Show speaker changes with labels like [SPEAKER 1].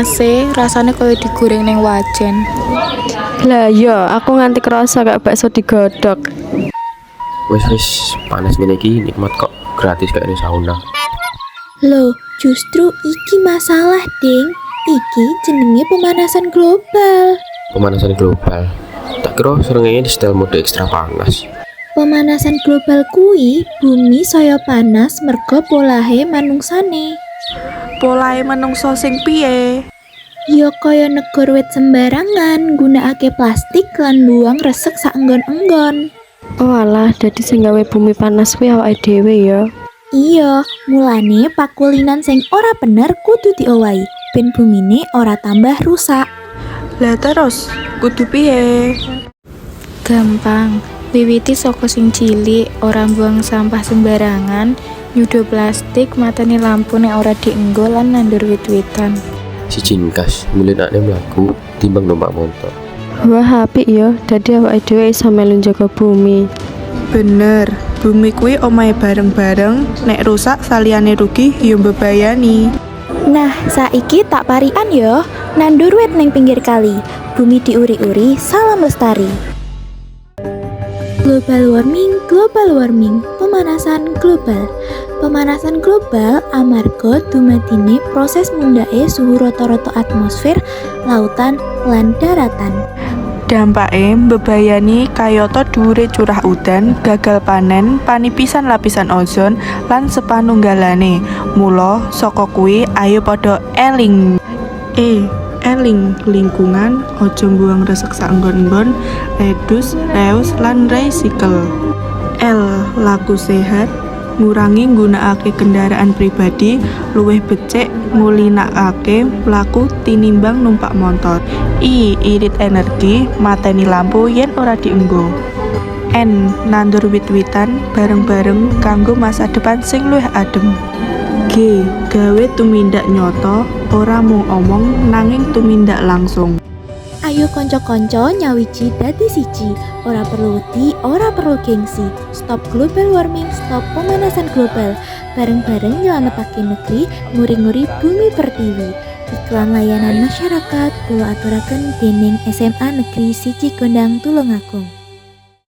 [SPEAKER 1] Panase rasane kaya digoreng ning wajan.
[SPEAKER 2] Lah iya, aku nganti kerasa kayak bakso digodhog.
[SPEAKER 3] Wis wis, panas ngene iki nikmat kok, gratis kayak di sauna.
[SPEAKER 4] Loh, justru iki masalah, Ding. Iki jenenge pemanasan global.
[SPEAKER 3] Pemanasan global. Tak kira srengenge di setel mode ekstra panas.
[SPEAKER 4] Pemanasan global kuwi bumi saya panas merga polahe manungsane.
[SPEAKER 5] Polahe menungso sing piye?
[SPEAKER 4] Ya kaya negor wit sembarangan, nggunakake plastik lan buang resek saenggon-enggon.
[SPEAKER 2] Oh alah, dadi sing gawe bumi panas kuwi awake dhewe ya.
[SPEAKER 4] Iya, mulane pakulinan sing ora bener kudu diowahi ben bumine ora tambah rusak.
[SPEAKER 5] Lah terus kudu piye?
[SPEAKER 1] Gampang, wiwiti saka sing cilik, ora buang sampah sembarangan, nyuda plastik, mateni lampu nek ora dienggo lan nandur wit-witan.
[SPEAKER 3] Siji gas, ngulinakne mlaku timbang numpak motor.
[SPEAKER 2] Wah, apik ya. Dadi awake dhewe iso melu njaga bumi.
[SPEAKER 5] Bener, bumi kuwi omahe bareng-bareng, nek rusak saliyane rugi ya mbebayani.
[SPEAKER 4] Nah, saiki tak parikan yo, nandur wit ning pinggir kali. Bumi diuri-uri, salam lestari. Global warming, pemanasan global. Pemanasan global amarga dumadine proses mundhake suhu rata-rata atmosfer, lautan, lan daratan.
[SPEAKER 5] Dampake mbebayani kayata dhuwure curah udan, gagal panen, panipisan lapisan ozon, lan sapanunggalane. Mula saka kuwi ayo padha eling. E. Eling lingkungan, aja mbuang resek saenggon-enggon, reduce, reuse, lan recycle. L. Laku sehat, ngurangi nggunakake kendaraan pribadi, luwih becik ngulinakake mlaku tinimbang numpak montor. I. Irit energi, mateni lampu yen ora dienggo. N. Nandur wit-witan bareng-bareng kanggo masa depan sing luwih adem. G. Gawe tumindak nyata, ora mung omong nanging tumindak langsung.
[SPEAKER 4] Ayo konco-konco nyawiji dadi siji. Ora perlu wedi, ora perlu gengsi. Stop global warming, stop pemanasan global. Bareng-bareng nyelametake negeri, nguri-nguri bumi pertiwi. Iklan layanan masyarakat kula aturaken dening SMA Negeri 1 Gondang, Tulungagung.